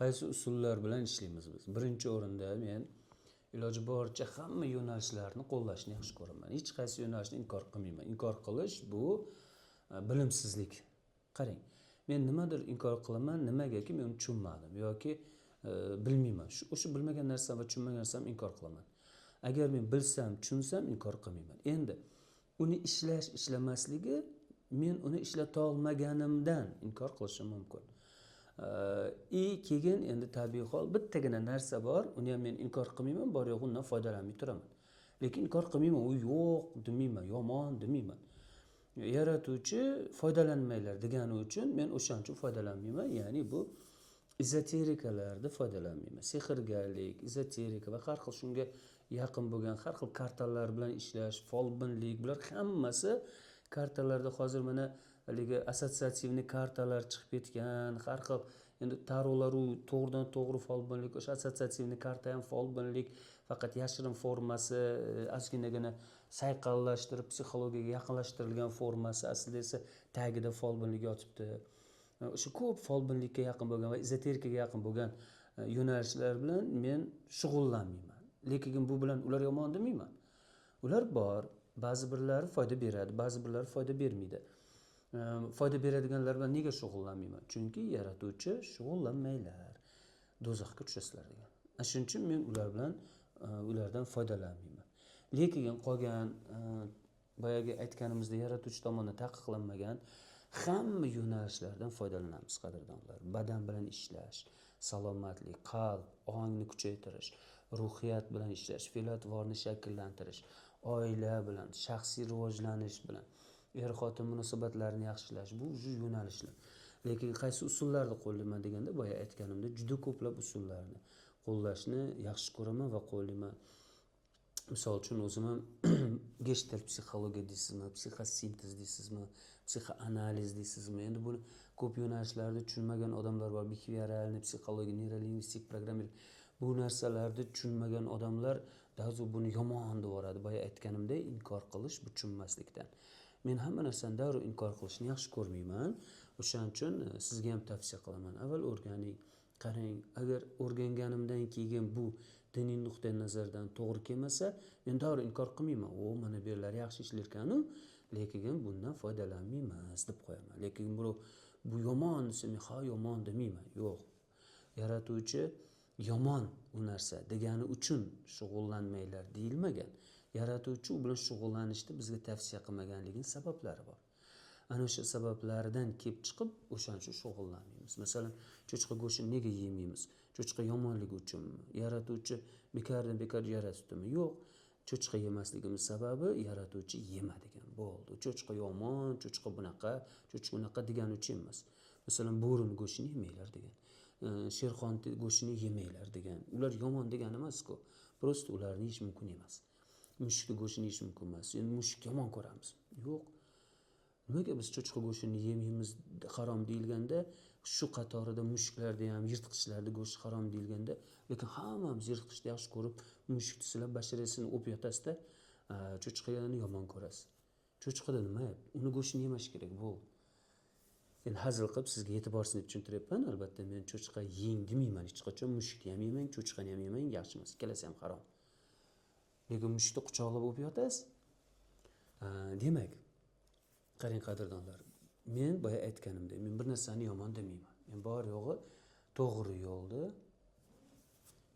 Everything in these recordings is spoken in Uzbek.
Qaysi usullar bilan ishlaymiz biz? Birinchi o'rinda men iloji boricha hamma yo'nalishlarni qo'llashni yaxshi ko'raman. Hech qaysi yo'nalishni inkor qilmayman. Inkor qilish bu bilimsizlik. Qarang, men nimadir inkor qilaman, nimagaki men uni tushunmadim yoki bilmayman. Shu o'sha bilmagan narsam va tushunmagan narsamni inkor qilaman. Agar men bilsam, tushunsam, inkor qilmayman. Endi uni ishlash, ishlamasligi, men uni ishlata olmaganimdan inkor qilishim mumkin. И keyin endi tabiiy hol bittagina narsa bor, uni ham men inkor qilmayman, bor yo'g'i undan foydalanmay turaman. Lekin inkor qilmayman, u yo'q demayman, yomon demayman. Yaratuvchi foydalanmanglar degani uchun men o'shaning uchun foydalanmayman. Ya'ni bu ezoterikalarda foydalanmayman. Sehrgarlik, ezoterika va har xil shunga yaqin bo'lgan har xil kartalar bilan ishlash, folbinlik, bular hammasi kartalarda hozir mana haligi ассоциативный kartalar chiqib ketgan, har xil endi tarolar u to'g'ridan to'g'ri folbinlik, o'sha ассоциативный karta ham folbinlik, faqat yashirin formasi, ozginagina sayqallashtirib psixologiyaga yaqinlashtirilgan formasi, aslida esa tagida folbinlik yotibdi. O'sha ko'p folbinlikka yaqin bo'lgan va ezoterikaga yaqin bo'lgan yo'nalishlar bilan men shug'ullanmayman. Lekin bu bilan ular yomon demayman. Ular bor, ba'zi birlari foyda beradi, ba'zi birlari foyda bermaydi. Foyda beradiganlar bilan nega shug'ullanmayman? Chunki yaratuvchi shug'ullanmanglar, do'zaxga tushasizlar degan. Ana shuning uchun men ular bilan ulardan foydalanmayman. Lekin qolgan boyagi aytganimizdek yaratuvchi tomonidan taqiqlanmagan hamma yo'nalishlardan foydalanamiz, qadrdonlar. Badan bilan ishlash, salomatlik, qalb, ongni kuchaytirish, ruhiyat bilan ishlash, fe'l-atvorni shakllantirish, oila bilan, shaxsiy rivojlanish bilan, er-xotin munosabatlarini yaxshilash, bu уже yo'nalishlar. Lekin qaysi usullarni qo'llayman deganda, boya aytganimdek, juda ko'plab usullarni qo'llashni yaxshi ko'raman va qo'llayman. Misol uchun, o'zim ham geshtalt psixologiya deysizmi, psixosintez deysizmi, psixoanaliz deysizmi, endi buni ko'p yo'nalishlarda tushunmagan odamlar bor. Бихевиоральный psixologiya, нейролингвистик программирование, bu narsalarni tushunmagan odamlar darrov buni yomon deb yuboradi. Boya aytganimdek, inkor qilish bu tushunmaslikdan. Men hamma narsani darrov inkor qilishni yaxshi ko'rmayman. O'shaning uchun sizga ham tavsiya qilaman, avval o'rganing, qarang. Agar o'rganganimdan keyin bu diniy nuqtai nazardan to'g'ri kelmasa, men darrov inkor qilmayman. O, mana bu yerlar yaxshi ishlarkanu, lekin bundan foydalanmaymiz deb qo'yaman. Lekin birov bu yomon desa, men ha, yomon demayman. Yo'q, yaratuvchi yomon u narsa degani uchun shug'ullanmanglar deyilmagan. Yaratuvchi u bilan shug'ullanishni bizga tavsiya qilmaganligini sabablari bor. Ana o'sha sabablaridan kelib chiqib, o'shaning uchun shug'ullanmaymiz. Masalan, cho'chqa go'shtini nega yemaymiz? Cho'chqa yomonligi uchunmi? Yaratuvchi bekordan bekor yaratibdimi? Yo'q, cho'chqa yemasligimiz sababi yaratuvchi yema degan, bo'ldi. Cho'chqa yomon, cho'chqa bunaqa, cho'chqa unaqa degani uchun emas. Masalan, bo'rini go'shtini yemanglar degan, sherxon go'shtini yemanglar degan. Ular yomon degani emasku, просто ularni yeyish mumkin emas. Mushukni go'shtini yeyish mumkin emas. Endi mushuk yomon ko'ramiz? Yo'q. Nimaga biz cho'chqa go'shtini yemaymiz, harom deyilganda, shu qatorida mushuklarni ham, yirtqichlarni go'shti harom deyilganda, lekin hammamiz yirtqichni yaxshi ko'rib, mushukni silab, basharasini o'pib yotasizda, cho'chqani yomon ko'rasiz. Cho'chqada nima ayb? Uni go'shtini yemash kerak, bo'ldi. Endi hazil qilib sizga yetib borsin deb tushuntiryapman. Albatta men cho'chqa yeng demayman hech qachon, mushukni ham yemang, cho'chqani ham yemang, yaxshi emas, ikkalasi ham harom. Lekin mushukni quchoqlab o'pib yotasiz. Demak, qarang, qadrdonlar, men boya aytganimdek, men bir narsani yomon demayman. Men bor yo'g'i to'g'ri yo'lni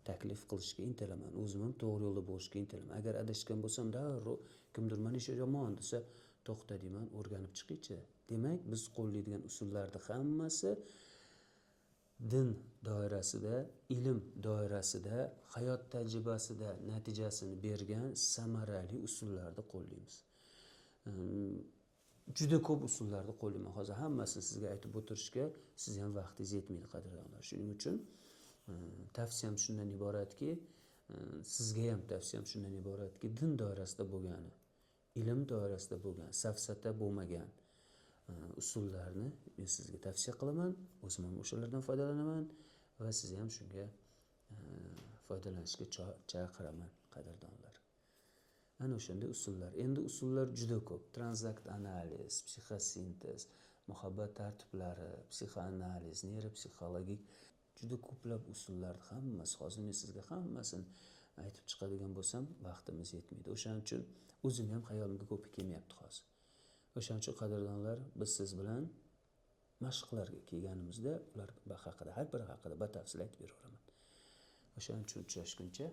taklif qilishga intilaman, o'zim ham to'g'ri yo'lda bo'lishga intilaman. Agar adashgan bo'lsam, darrov kimdir mana shu yomon desa, to'xta deyman, o'rganib chiqingchi. Demak, biz qo'llaydigan usullarni hammasi din doirasida, ilm doirasida, hayot tajribasida natijasini bergan samarali usullarni qo'llaymiz. Juda ko'p usullarni qo'llayman. Hozir hammasini sizga aytib o'tirishga sizni ham vaqtingiz yetmaydi, qadrdonlar. Shuning uchun tavsiyam shundan iboratki, sizga ham tavsiyam shundan iboratki, din doirasida bo'lgani, ilm doirasida bo'lgan, safsata bo'lmagan usullarni men sizga tavsiya qilaman. O'zim ham o'shalardan foydalanaman va sizni ham shunga foydalanishga chaqiraman, qadrdonlar. Ana o'shanday usullar. Endi usullar juda ko'p. Tranzakt analiz, psixosintez, muhabbat tartiblari, psixoanaliz, neyropsixologik Juda ko'plab usullarni hammasi, hozir men sizga hammasini aytib chiqadigan bo'lsam, vaqtimiz yetmaydi. O'shaning uchun o'zimni ham xayolimga ko'pi kelmayapti hozir. O'shaning uchun, qadrdonlar, biz siz bilan mashqlarga kelganimizda ular haqida, har biri haqida batafsil aytib beraveraman. O'shaning uchun uchrashguncha.